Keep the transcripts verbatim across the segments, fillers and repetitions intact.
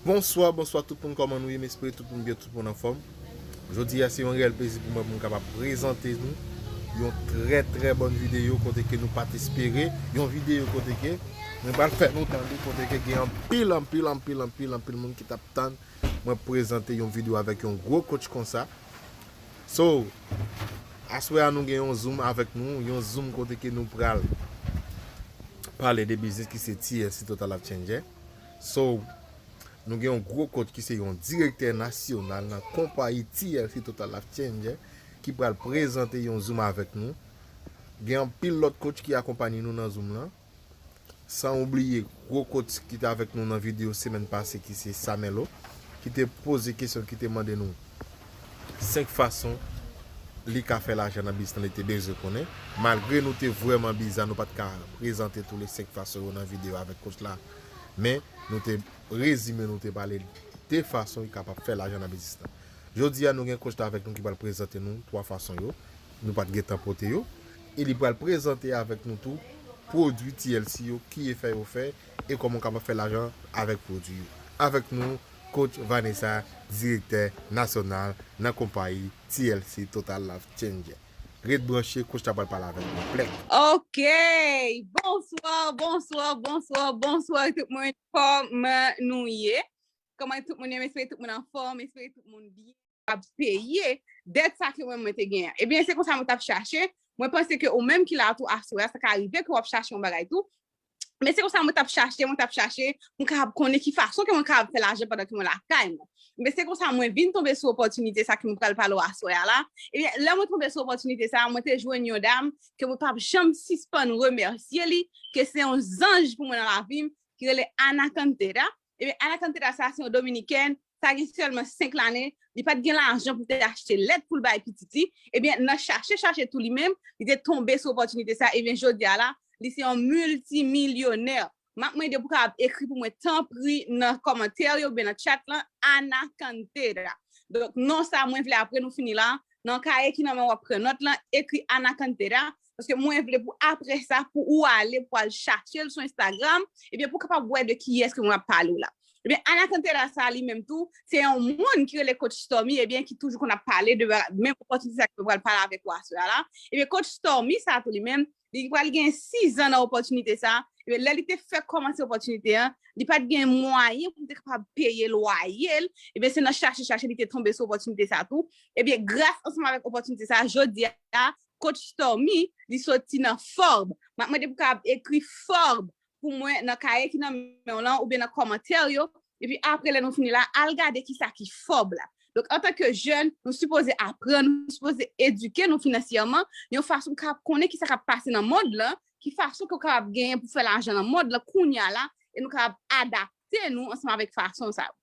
Bonswa, bonswa tout moun, kòman nou ye? M espere tout moun byen, tout moun anfòm. Jodi a se yon reyèl plezi pou mwen pou m kapab prezante nou yon trè trè bòn videyo kote ke nou pa t espere, yon videyo kote ke mwen pral fè nou tande kote ke gen anpil, anpil, anpil, anpil, anpil moun ki t ap tann mwen prezante yon videyo avèk yon gwo coach konsa. So, aswè a nou gen yon Zoom avèk nou, yon Zoom kote ke nou pral pale de biznis ki se T L C, Total Life Changer. So, nou gen yon gwo coach ki se yon direktè nasyonal nan konpayi T L C, Total Life Changer, ki pral prezante yon Zoom avèk nou. Gen anpil lòt coach ki akonpaye nou nan Zoom lan. San oubliye gwo coach ki te avèk nou nan videyo semèn pase ki se Samelo, ki te poze kesyon, ki te mande nou senk fason li ka fè lajan nan biznis lan, li te bezwen konnen. Malgre nou te vrèman biza, nou pa t ka prezante tou le senk fason yo nan videyo avèk coach la. Men, nou te rezime, nou te pale de fason li kapab fè lajan nan biznis lan. Jodi a, nou gen coach la avèk nou ki pral prezante nou twa fason yo. Nou pa t gentan pote yo. E li pral prezante avèk nou tou pwodui T L C yo, ki efè yo fè, e kòman w kapab fè lajan avèk pwodui yo. Avèk nou, coach Vanessa, direktè nasyonal nan konpayi T L C, Total Life Changer. Ret branche, coach la pral pale avèk nou. Plèk. Ok. Bonswa, bonswa, bonswa, bonswa tout moun. Kòman nou ye? Kòman tout moun ye? M espere tout moun anfòm, m espere tout moun byen. Ap peye dèt sa ke mwen, mwen te genyen. Ebyen, se konsa mwen t ap chache. Mwen panse ke ou menm ki la tou aswè a, sa ka rive ke w ap chache yon bagay tou. Men se konsa mwen t ap chache, mwen t ap chache, mwen kapab konnen ki fason ke mwen kapab fè lajan pandan ke mwen lakay mwen. Men se konsa mwen vin tonbe sou opòtinite sa ke mwen pral pale w aswè a la. Ebyen, lè mwen tonbe sou opòtinite sa, mwen te jwenn yon dam ke mwen p ap janm sispann remèsye li, ke se yon zanj pou mwen nan lavi m, ki rele Ana Cantera. Ebyen, Ana Cantera sa, se yon dominikèn, sa gen sèlman senk lane, li pa t gen lajan pou te achte lèt pou l bay pitit li. Ebyen, nan chache, chache tou li menm, li te tonbe sou opòtinite sa. Ebyen, jodi a la, li se yon miltimilyonè. M ap mande pou kapab ekri pou mwen, tanpri, nan kòmantè yo oubyen nan chat lan, Ana Cantera. Donk, non sa mwen vle apre nou fini la, nan kaye ki nan men w ap pran nòt lan, ekri Ana Cantera. Paske mwen vle pou apre sa, pou ou ale, pou al chache l sou Instagram, ebyen, pou w kapab wè de kiyès ke mwen ap pale w la. Ebyen, Ana Cantera sa li menm tou, se yon moun ki rele coach Stormy, ebyen, ki toujou konn ap pale de menm opòtinite sa ke mwen pral pale avèk ou aswè a la. Ebyen, coach Stormy sa tou li menm, li pral gen sizan nan opòtinite sa. Ebyen, lè li te fèk kòmanse opòtinite an, li pa t gen mwayen pou li te kapab peye lwaye l. Ebyen, se nan chache, chache, li te tonbe sou opòtinite sa tou. Ebyen, gras ansanm avèk opòtinite sa, jodi a, coach Stormy, li soti nan Forbes. M ap mande pou kapab ekri Forbes pou mwen nan kaye ki nan men w lan oubyen nan kòmantè yo. Epi apre, lè nou fini la, al gade kisa ki Forbes la. Donk, antanke jèn, nou sipoze aprann, nou sipoze edike nou finansyèman, yon fason pou kapab konnen kisa k ap pase nan mond lan, ki fason ke w kapab genyen pou fè lajan nan mond lan kounye a la, e nou kapab adapte nou ansanm avèk fason sa yo.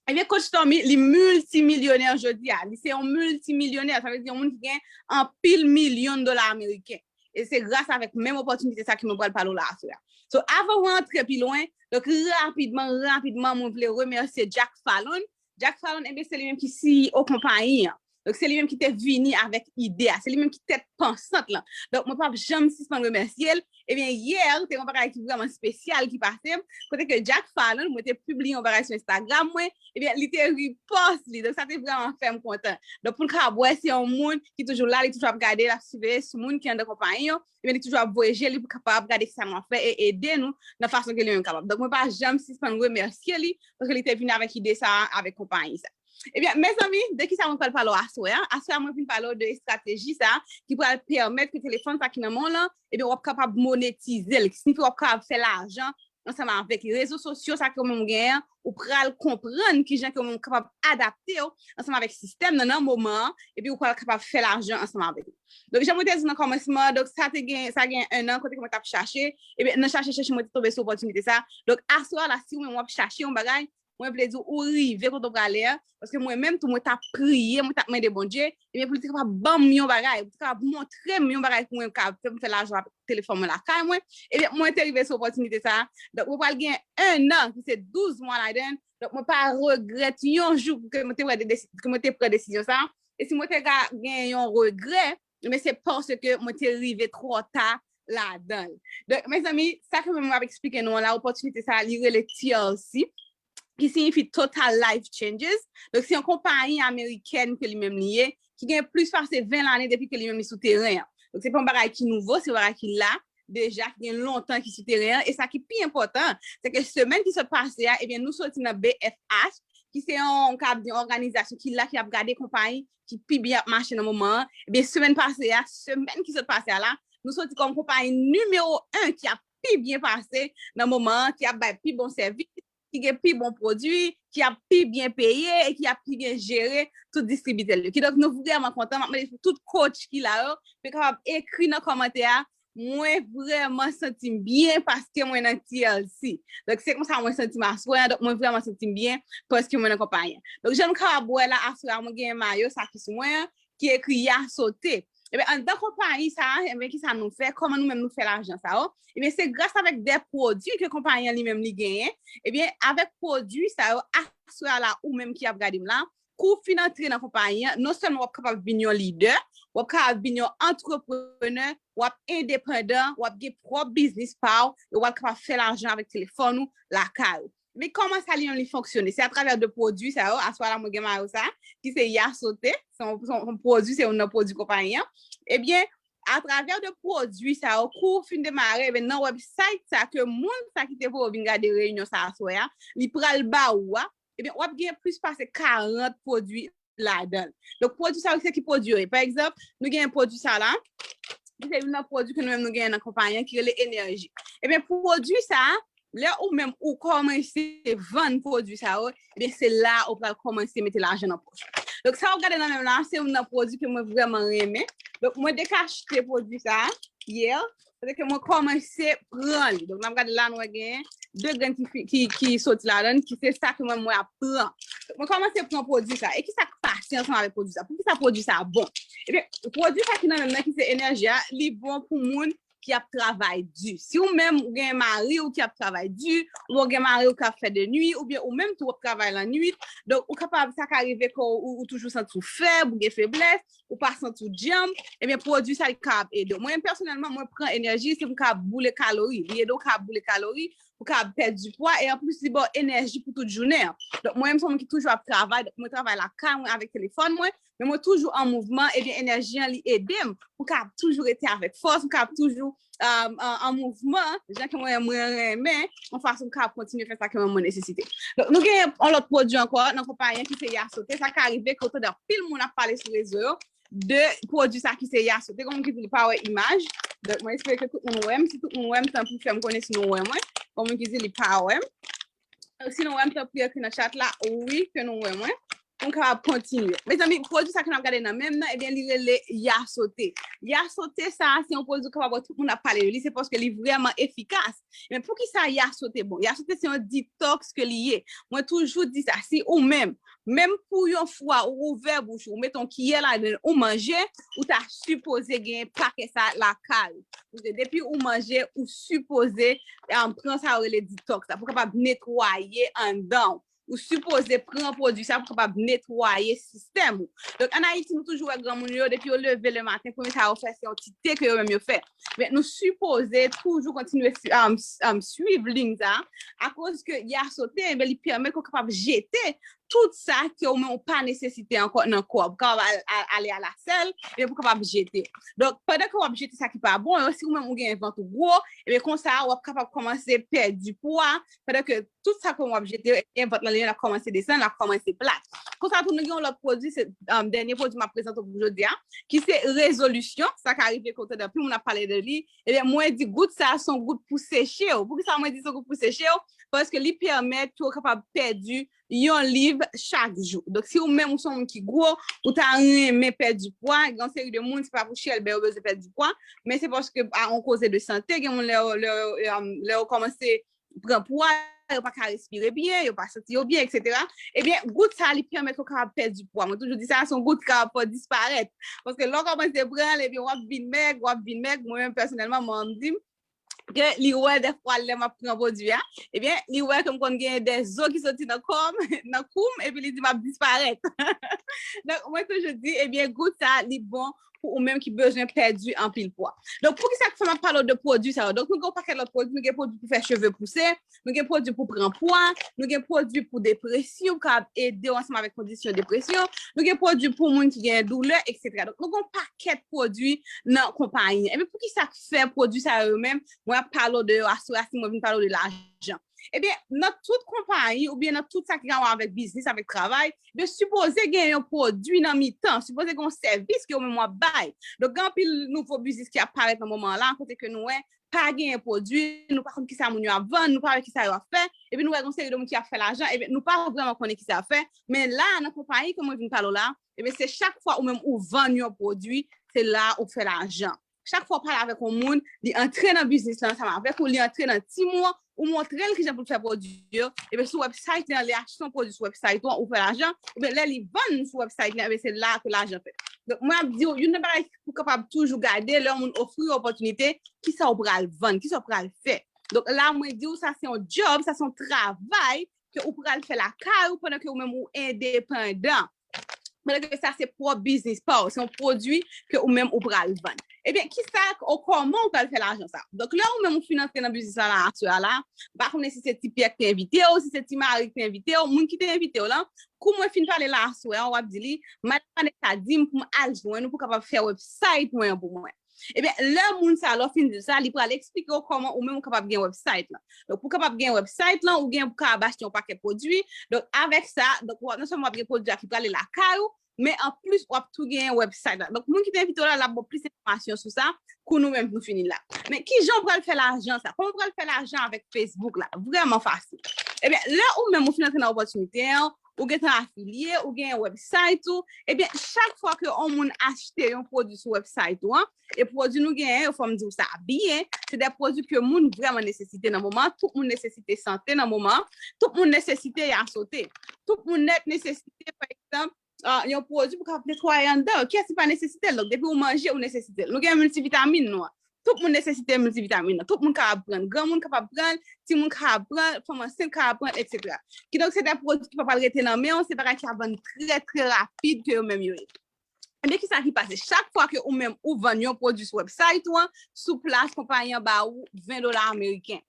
Ebyen, coach Stormy, li miltimilyonè jodi a. Li se yon miltimilyonè, sa vle di yon moun ki gen anpil milyon dola ameriken. E se gras avèk menm opòtinite sa ke mwen pral pale w la aswè a. So, avan mwen antre pi lwen, donk rapidman, rapidman, mwen vle remèsye Jack Fallon. Jack Fallon, ebyen, se li menm ki C E O konpayi an. Donk, se li menm ki te vini avèk ide a. Se li menm ki tèt pansant lan. Donk, mwen p ap janm sispann remèsye l. Ebyen, yè, te yon bagay ki vrèman espesyal ki pase m. Kote ke Jack Fallon, mwen te pibliye yon bagay sou Instagram mwen, ebyen, li te repost li. Donk, sa te vrèman fè m kontan. Donk, pou n kapab wè, se yon moun ki toujou la, li toujou ap gade, l ap siveye sou moun ki anndan konpayi yo. Ebyen, li toujou ap voye je li pou kapab gade kisa mwen ap fè e ede nou nan fason ke li menm kapab. Donk, mwen pa janm sispann remèsye li, paske li te vin avèk ide sa a, avèk konpayi sa. Ebyen, mezanmi, de kisa mwen pral pale w aswè a? Aswè a, mwen vin pale w de estrateji sa a ki pral pèmèt ke telefòn sa ki nan men w lan, ebyen, w ap kapab monetize l, ki siyifi w ap kapab fè lajan ansanm avèk li. Rezo sosyo sa ke w menm w genyen an, ou pral konprann kijan ke w menm w kapab adapte w ansanm avèk sistèm nan nan moman an, epi ou pral kapab fè lajan ansanm avèk li. Donk, jan mwen te di nan kòmansman, donk, sa te gen, sa gen ennan kote ke mwen t ap chache, ebyen, nan chache, chache, mwen te tonbe sou opòtinite sa. Donk, aswè a la, si ou menm w ap chache yon bagay, mwen vle di w, ou rive kote w prale a, paske mwen menm tou, mwen t ap priye, mwen t ap mande Bondye, ebyen, pou li te kapab ban m yon bagay, pou li te kapab montre m yon bagay pou mwen, kapab fè m fè lajan avèk telefòn mwen lakay mwen. Ebyen, mwen te rive sou opòtinite sa. Donk, mwen pral gen ennan, ki se douz mwa ladan l. Donk, mwen pa regrèt yon jou ke mwen te pran de desi-, ke mwen te pran desizyon sa. E si mwen te ka gen yon regrè, men se paske mwen te rive twò ta ladan l. Donk, mezanmi, sa ke mwen ap eksplike nou an la, opòtinite sa, li rele T L C. ki siyifi Total Life Changes. Donk, se yon konpayi amerikèn ke li menm li ye, ki gen plis pase ven lane depi ke li menm li sou teren an. Donk, se pa yon bagay ki nouvo, se yon bagay ki la deja, ki gen lontan ki sou teren an. E sa ki pi enpòtan, se ke semèn ki sot pase a, ebyen, nou soti nan B F H, ki se yon, ka di, yon òganizasyon ki la, ki ap gade konpayi ki pi byen ap mache nan moman an. Ebyen, semèn pase a, semèn ki sot pase a la, nou soti kòm konpayi nimewo en ki ap pi byen pase nan moman an, ki ap bay pi bon sèvis, ki gen pi bon pwodui, ki ap pi byen peye e ki ap pi byen jere tout distribitè yo. Kidonk, nou vrèman kontan. M ap mande pou tout coach ki la yo, pou yo kapab ekri nan kòmantè a, mwen vrèman santi m byen paske mwen nan T L C. Donk, se konsa mwen santi m aswè a. Donk, mwen vrèman santi m byen paske mwen nan konpayi an. Donk, jan nou kapab wè la, aswè a, mwen gen mayo sa ki sou mwen an, ki ekri Ya Sote. Ebyen, anndan konpayi sa a, ebyen, ki sa nou fè? Kòman nou menm nou fè lajan sa yo? Ebyen, se gras avèk de pwodui ke konpayi an li menm li genyen. Ebyen, avèk pwodui sa yo, aswè a la, ou menm ki ap gade m la, kou w fin antre nan konpayi an, non sèlman w ap kapab vin yon lidè, w ap kapab vin yon antreprenè, w ap endepandan, w ap gen pwòp biznis pa w, e w ap kapab fè lajan avèk telefòn ou lakay ou. Men kòman sa li menm li fonksyone? Se atravè de pwodui sa yo, aswè a la mwen gen mayo sa, ki se Ya Sote, se yon, se yon, yon pwodui, se youn nan pwodui konpayi an. Ebyen, atravè de pwodui sa yo, kou w fin demare, ebyen, nan website sa ke moun sa ki te voye w vin gade reyinyon sa aswè a, li pral ba ou a, ebyen, w ap gen plis pase karant pwodui ladan l. Donk, pwodui sa yo, se ki pwodui yo ye? Pa egzanp, nou gen pwodui sa la, ki se youn nan pwodui ke nou menm nou genyen nan konpayi an, ki rele Enèji. Ebyen, pwodui sa a, lè ou menm ou kòmanse vann pwodui sa yo, ebyen, se la ou pral kòmanse mete lajan nan pòch ou. Donk, sa w gade nan men m la, se youn nan pwodui ke mwen vrèman renmen. Donk, mwen dekachte pwodui sa a yè, kote ke mwen kòmanse pran li. Donk, n ap gade la, nou wè genyen de grenn ki, fi- ki, ki soti ladan l, ki se sa ke mwen, mwen ap pran. Donk, mwen kòmanse pran pwodui sa. E ki sa k pase ansanm avèk pwodui sa? Poukisa pwodui sa bon? Ebyen, pwodui sa ki nan men m nan, ki se Enèji a, li bon pou moun ki ap travay di. Si ou menm ou gen mari ou ki ap travay di, oubyen ou gen mari ou k ap fè de nwi, oubyen ou menm tou w ap travay lannwit, donk ou kapab, sa ka rive ke ou, ou toujou santi w fèb, ou gen feblès, ou pa santi w djanm, ebyen, pwodui sa li kapab ede w. Mwen menm pèsonèlman, mwen pran Enèji, se pou m kapab boule kalori. Li ede w kapab boule kalori, pou w kapab pèdi pwa, e anplis li ba w enèji pou tout jounen an. Donk, mwen menm se yon moun ki toujou ap travay, donk mwen travay lakay mwen avèk telefòn mwen, men mwen toujou an mouvman, ebyen, enèji an li ede m pou m kapab toujou rete avèk fòs, pou m kapab toujou um, an, an mouvman, jan ke mwen, mwen renmen, yon fason m kapab kontinye fè sa ke mwen, mwen nesesite. Donk, nou gen yon lòt pwodui ankò nan konpayi an ki se Ya Sote. Sa ka rive ke w tande anpil moun ap pale sou rezo yo de pwodui sa ki se Ya Sote. Gen moun ki di li pa wè imaj. Donk, mwen espere ke tout moun wè m. Si tout moun wè m, tanpri fè m konnen si nou wè mwen. Gen moun ki di li pa wè m. Si nou wè m, tanpri ekri nan chat la, wi, ke nou wè mwen, pou m kapab kontinye. Mezanmi, pwodui sa ke n ap gade nan men m nan, ebyen, li rele Ya Sote. Ya Sote sa, se yon pwodui kapab wè tout moun ap pale de li, se paske li vrèman efikas. Men poukisa Ya Sote bon? Ya Sote se yon detox ke li ye. Mwen toujou di sa, si ou menm, menm pou yon fwa ou ouvè bouch ou, ou mete yon kiyè ladan l, ou manje, ou ta sipoze gen pakèt sa lakay ou. Paske depi ou manje, ou sipoze, um, pran sa yo rele detox la, pou kapab netwaye anndan w. Ou sipoze pran pwodui sa pou kapab netwaye sistèm ou. Donk, ann Ayiti, nou toujou wè granmoun yo, depi yo leve lematen, premye sa yo fè, se yon ti te ke yo menm yo fè. Men nou sipoze toujou kontinye si- um, um, swiv liy sa, akoz ke Ya Sote, enben, li pèmèt ke w kapab jete tout sa ke ou menm ou pa nesesite ankò nan kò w. Ou kapab al- al- ale alasèl, men pou kapab jete. Donk, pandan ke w ap jete sa ki pa bon yo, si ou menm ou gen vant ou gwo, ebyen, konsa, w ap kapab kòmanse pèdi pwa, pandan ke tout sa ke w ap jete yo, ebyen, vant lan li menm l ap kòmanse desann, l ap kòmanse plat. Konsa tou, nou gen yon lòt pwodui, se, um, dènye pwodui m ap prezante w pou jodi a, ki se rezolisyon. Sa ka rive ke w tande anpil moun ap pale de li. Ebyen, mwen di gout sa, se yon gout pou seche w. Poukisa mwen di se yon gout pou seche w? Paske li pèmèt ke w kapab pèdi yon liv chak jou. Donk, si ou menm ou se yon moun ki gwo, ou ta renmen pèdi pwa, gen yon seri de moun, se pa pou chèlbè yo bezwen pèdi pwa, men se paske a yon koze de sante, gen moun lè yo, lè yo, um, lè yo kòmanse pran pwa, yo pa ka respire byen, yo pa santi yo byen, etsetera. Ebyen, gout sa, li pèmèt ou kapab pèdi pwa. Mwen toujou di sa, se yon gout ki kapab fè w disparèt. Paske lè w kòmanse pran l, ebyen, w ap vin mèg, w ap vin mèg. Mwen menm, pèsonèlman, manman m di m, ke li wè dèfwa lè m ap pran pwodui a, ebyen, li wè ke m konn gen de zo ki soti nan kò m, nan kou m, epi li di m ap disparèt. Donk, mwen toujou di, ebyen, gout sa, li bon pou ou menm ki bezwen pèdi anpil pwa. Donk, poukisa k fè m ap pale w de pwodui sa yo? Donk, nou gen yon pakèt lòt pwodui, nou gen pwodui pou fè cheve pouse, nou gen pwodui pou pran pwa, nou gen pwodui pou depresyon, ki kapab ede w ansanm avèk kondisyon depresyon, nou gen pwodui pou moun ki gen doulè, etsetera. Donk, nou gen yon pakèt pwodui nan konpayi. Ebyen, poukisa k fè pwodui sa yo menm, mwen ap pale w de yo aswè a, si mwen vin pale w de lajan. Ebyen, nan tout konpayi oubyen nan tout sa ki gen wè avèk biznis, avèk travay, ebyen, sipoze gen yon pwodui nan mitan, sipoze gen yon sèvis ke ou menm w ap bay. Donk, gen anpil nouvo biznis ki ap parèt nan moman an la, kote ke nou wè, pa genyen pwodui, nou pa konn kisa moun yo ap vann, nou pa wè kisa yo ap fè, epi nou wè gen yon seri de moun ki ap fè lajan, epi nou pa vrèman konnen kisa y ap fè. Men la, nan konpayi ke mwen vin pale w la, ebyen, se chak fwa ou menm ou vann yon pwodui, se la ou fè lajan. Chak fwa w pale avèk yon moun, li antre nan biznis la ansanm avèk ou, li antre nan team ou an, ou montre l kijan pou l fè pwodui yo, ebyen sou website li an, li achte yon pwodui sou website ou an, ou fè lajan, oubyen lè li vann sou website li an, ebyen se la ke lajan fèt. Donk, mwen ap di w, youn nan bagay pou w kapab toujou gade, lè yon moun ofri w opòtinite, kisa w pral vann, kisa w pral fè. Donk, la, mwen di w, sa se yon job, sa se yon travay ke ou pral fè lakay ou pandan ke ou menm ou endepandan. Pandan ke sa se pwòp biznis pa w, se yon pwodui ke ou menm ou pral vann. Ebyen, kisa, o, kòman ou pral fè lajan sa? Donk, lè ou menm ou fin antre nan biznis la, la, aswè a la, m pa konnen si se Ti Pyè ki te envite w, si se Ti Mari ki te envite w, moun ki te envite w lan, kou mwen fin pale la aswè a, w ap di li, madanm Vanessa di m pou m al jwenn ou pou kapab fè website mwen an pou mwen. Ebyen, lè moun sa, lè w fin di l sa, li pral eksplike w kòman ou menm ou kapab gen website lan. Donk, pou w kapab gen website lan, ou gen pou kapab achte yon pakèt pwodui. Donk, avèk sa, donk, w ap, non sèlman w ap gen pwodui a ki prale lakay ou, men anplis, w ap tou gen website la. Donk, moun ki te envite w la, l ap ba w plis enfòmasyon sou sa, kou nou menm nou fini la. Men, kijan w pral fè lajan sa? Kòman w pral fè lajan avèk Facebook la? Vrèman fasil. Ebyen, lè ou menm ou fin antre nan opòtinite an, ou gentan afilye, ou gen website ou, ebyen, chak fwa ke yon moun achte yon pwodui sou website ou an, e pwodui nou genyen yo, fò m di w sa byen, se de pwodui ke moun vrèman nesesite nan moman an, tout moun nesesite sante nan moman an, tout moun nesesite yasote, tout moun nèt nesesite, pa egzanp, ah, yon pwodui pou kapab netwaye anndan yo. Kiyès ki pa nesesite l? Donk, depi ou manje, ou nesesite l. Nou gen miltivitamin nou an. Tout moun nesesite miltivitamin nan. Tout moun kapab pran l. Granmoun kapab pran l, timoun kapab pran l, fanm ansent kapab pran l, etsetera. Kidonk, se de pwodui ki pa pral rete nan men w, se bagay ki ap vann trè, trè rapid ke yo menm yo ye. Ebyen, kisa ki pase? Chak fwa ke ou menm ou vann yon pwodui sou website ou an, sou plas, konpayi an ba ou ven dola ameriken.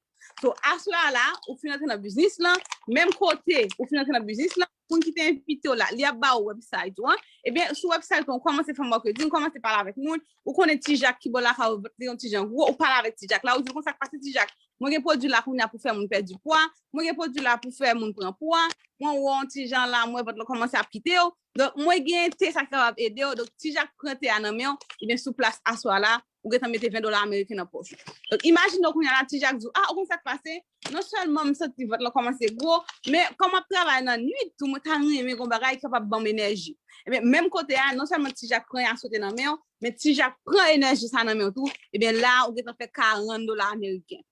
So, aswè a la, ou fin antre nan biznis lan, menm kote ou fin antre nan biznis lan, moun ki te envite w la, li ap ba ou website ou an. Ebyen, sou website ou an, ou kòmanse fè mèkredi, ou kòmanse pale avèk moun, ou konnen Ti Jak ki bò lakay ou, li yon ti jan gwo, ou pale avèk Ti Jak la, ou di l konsa k pase Ti Jak. Mwen gen pwodui la kounye a pou fè moun pèdi pwa, mwen gen pwodui la pou fè moun pran pwa, mwen wè yon ti jan la, mwen vant lan kòmanse ap kite w. Donk, mwen gen te sa ki kapab ede w. Donk, Ti Jak pran te a nan men w, ebyen, sou plas aswè a la, ou gentan mete ven dola ameriken nan pòch ou. Donk, imajine w kounye a la, Ti Jak di w, ah, ou konn sa k pase? Non sèlman m santi vant lan kòmanse gwo, men kòm m ap travay nan nwit tou, mwen ta renmen gon bagay ki kapab ban m enèji. Ebyen, menm kote a, non sèlman Ti Jak pran yasote nan men w, men Ti Jak pran enèji sa nan men w tou, ebyen, la, ou gentan fè karant dola ameriken.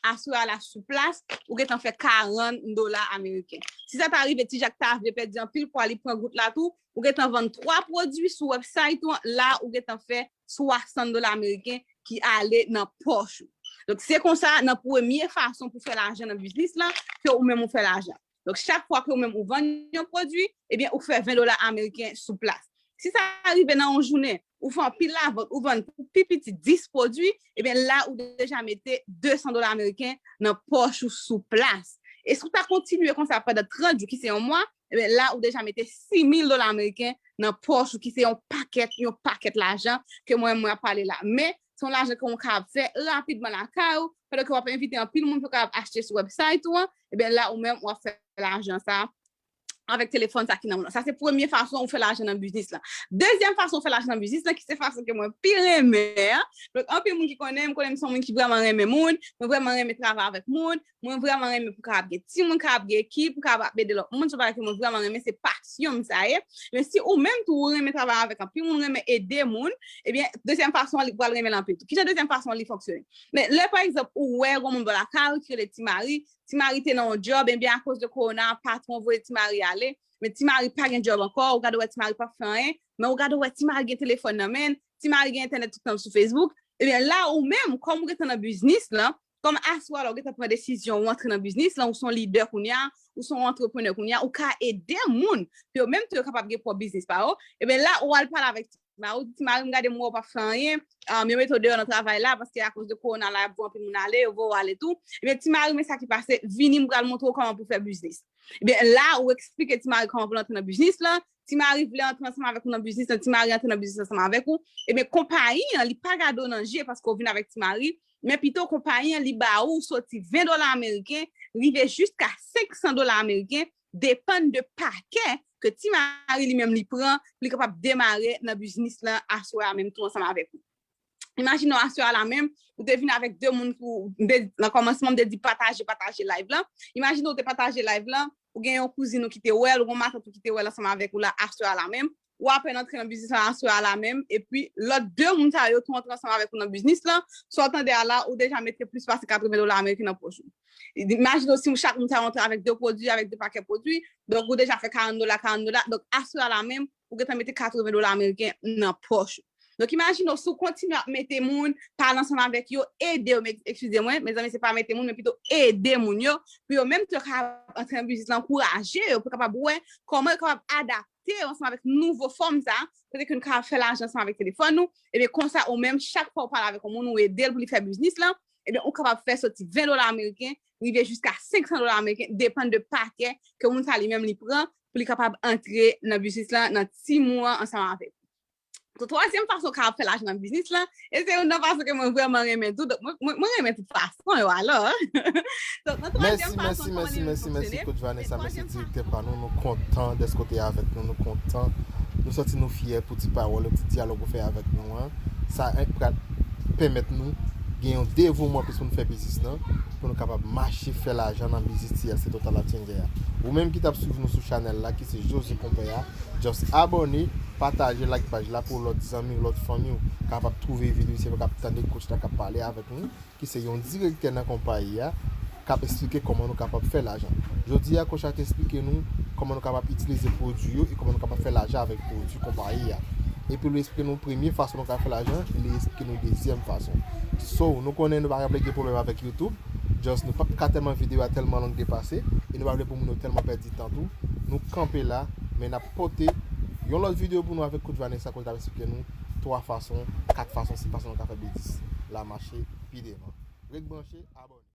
Aswè a la sou plas, ou gentan fè karant dola ameriken. Si sa ta rive, Ti Jak ta vle pèdi anpil pwa, li pran gout la tou, ou gentan vann twa pwodui sou website ou an, la, ou gentan fè swasant dola ameriken ki ale nan pòch ou. Donk, se konsa, nan premye fason pou fè lajan nan biznis lan, ke ou menm ou fè lajan. Donk, chak fwa ke ou menm ou vann yon pwodui, ebyen, ou fè ven dola ameriken sou plas. Si sa rive nan yon jounen, ou fè anpil lavant, ou vann pou pi piti dis pwodui, ebyen, la, ou deja mete de san dola ameriken nan pòch ou sou plas. E si w ta kontinye konsa pandan trant jou, ki se yon mwa, ebyen, la, ou deja mete sis mil dola ameriken nan pòch ou, ki se yon pakèt, yon pakèt lajan ke mwen, mwen ap pale la. Men, se yon lajan ke w kapab fè rapidman lakay ou, pandan ke w ap envite anpil moun pou kapab achte sou website ou an, ebyen, la, ou menm, w ap fè lajan sa avèk telefòn sa ki nan men w. Sa se premye fason ou fè lajan nan biznis lan. Dezyèm fason ou fè lajan nan biznis lan, ki se fason ke mwen pi renmen an. Donk, anpil moun ki konnen m, konnen m se yon moun ki vrèman renmen moun, mwen vrèman renmen travay avèk moun, mwen vrèman renmen pou kapab gen timoun, kapab gen ekip, pou kapab ede lòt moun. Se yon bagay ke mwen vrèman renmen, se pasyon m sa ye. Men si ou menm tou ou renmen travay avèk anpil moun, ou renmen ede moun, ebyen, dezyèm fason an, li pral renmen l anpil tou. Kijan dezyèm fason an, li fonksyone? Men lè, pa egzanp, ou wè yon moun bò lakay ou ki rele Ti Mari, Ti Mari te nan yon djòb, ebyen, akoz de kowona, patwon voye Ti Mari ale, men Ti Mari pa gen djòb ankò, ou gade wè Ti Mari p ap fè anyen, men ou gade wè Ti Mari gen telefòn nan men l, Ti Mari gen entènèt tout tan sou Facebook, ebyen, la, ou menm, kòm ou gentan nan biznis lan, kòm aswè a la, ou gentan pran desizyon, ou antre nan biznis lan, ou se yon lidè kounye a, ou se yon antreprenè kounye a, ou ka ede moun, pou yo menm tou yo kapab gen pwòp biznis pa yo, ebyen, la, ou al pale avèk Mari w di, "Ti mari m, gade m wè w p ap fè anyen. Um, yo mete w deyò nan travay la, paske akoz de kowona la, y ap voye anpil moun ale, yo voye w ale tou." Ebyen, ti mari, men sa ki pase, vini, m pral montre w kòman pou fè biznis. Ebyen, la, ou eksplike ti mari kòman pou l antre nan biznis lan. Ti mari vle antre ansanm avèk ou nan biznis lan, ti mari antre nan biznis ansanm avèk ou. Ebyen, konpayi an, li pa gade w nan je paske w vin avèk ti mari, men pito konpayi an, li ba ou soti ven dola ameriken, rive jiska senk san dola ameriken, depann de pakè ke ti mari li menm li pran pou li kapab demare nan biznis lan aswè a menm tou ansanm avèk ou. Imajine w aswè a la menm, ou te vin avèk de moun pou, m te, nan kòmansman, m te di pataje, pataje live lan. Imajine w te pataje live lan, ou gen yon kouzin ou ki te wè l, ou gen yon matant ou ki te wè l ansanm avèk ou la aswè a la menm. Ou apèn antre nan biznis lan aswè a la menm, epi lòt de moun sa yo tou antre ansanm avèk ou nan biznis lan. Sa w tande a la, ou deja mete plis pase katreven dola ameriken nan pòch ou. Imajine w si chak moun sa yo antre avèk de pwodui, avèk de pakè pwodui, donk ou deja fè karant dola, karant dola. Donk aswè a la menm, ou gentan mete katreven dola ameriken nan pòch ou. Donk, imajine w, si w kontinye ap mete moun, pale ansanm avèk yo, ede yo, men, eskize mwen, mezanmi, se pa mete moun, men pito ede moun yo, pou yo menm tou yo ka antre nan biznis lan, ankouraje yo, pou yo kapab wè kòman yo kapab adapte yo ansanm avèk nouvo fòm sa, kote ke nou kapab fè lajan ansanm avèk telefòn nou, ebyen, konsa, ou menm, chak fwa ou pale avèk yon moun, ou ede l pou li fè biznis lan, ebyen, ou kapab fè soti ven dola ameriken, rive jiska senk san dola ameriken, depann de pakè ke moun sa li menm li pran, pou li kapab antre nan biznis lan nan ti mwa ansanm avèk ou. Donk, twazyèm fason w kapab fè lajan nan biznis lan, e se youn nan fason ke mwen vrèman renmen tou. Donk, mwen, mwen, mwen renmen tout fason yo, alò. Donk, nan twazyèm fason, kòman li menm fonksyone? Mèsi, mèsi, mèsi, mèsi, Coach Vanessa, mèsi, direktè pa nou. Nou kontan dèske w te avèk nou, nou kontan. Nou santi nou fyè pou ti pawòl, ti dyalòg ou fè avèk nou an. Sa, eh, pral pèmèt nou gen yon devouman plis pou nou fè biznis lan, pou nou kapab mache fè lajan nan biznis T L C Total Life Changer a. Ou menm ki t ap swiv nou sou chanèl la, ki se José Konpè a, just abòne, pataje, like paj la pou lòt zanmi w, lòt fanmi w kapab twouve videyo, se yo k ap tande coach la k ap pale avèk nou, ki se yon direktè nan konpayi a, k ap eksplike kòman nou kapab fè lajan. Jodi a, coach la te eksplike nou kòman nou kapab itilize pwodui yo e kòman nou kapab fè lajan avèk pwodui konpayi a. Epi li eksplike nou premye fason nou ka fè lajan, li eksplike nou dezyèm fason. So, nou konnen nou pa ka vle gen pwoblèm avèk YouTube, just nou p ap ka tèlman videyo a tèlman long depase, e nou pa vle pou moun yo tèlman pèdi tan tou. Nou kanpe la, men n ap pote yon lòt videyo pou nou avèk Coach Vanessa, kote l ap eksplike nou twa fason, kat fason, senk fason nou ka fè biznis la mache pi devan. Ret branche, abòne.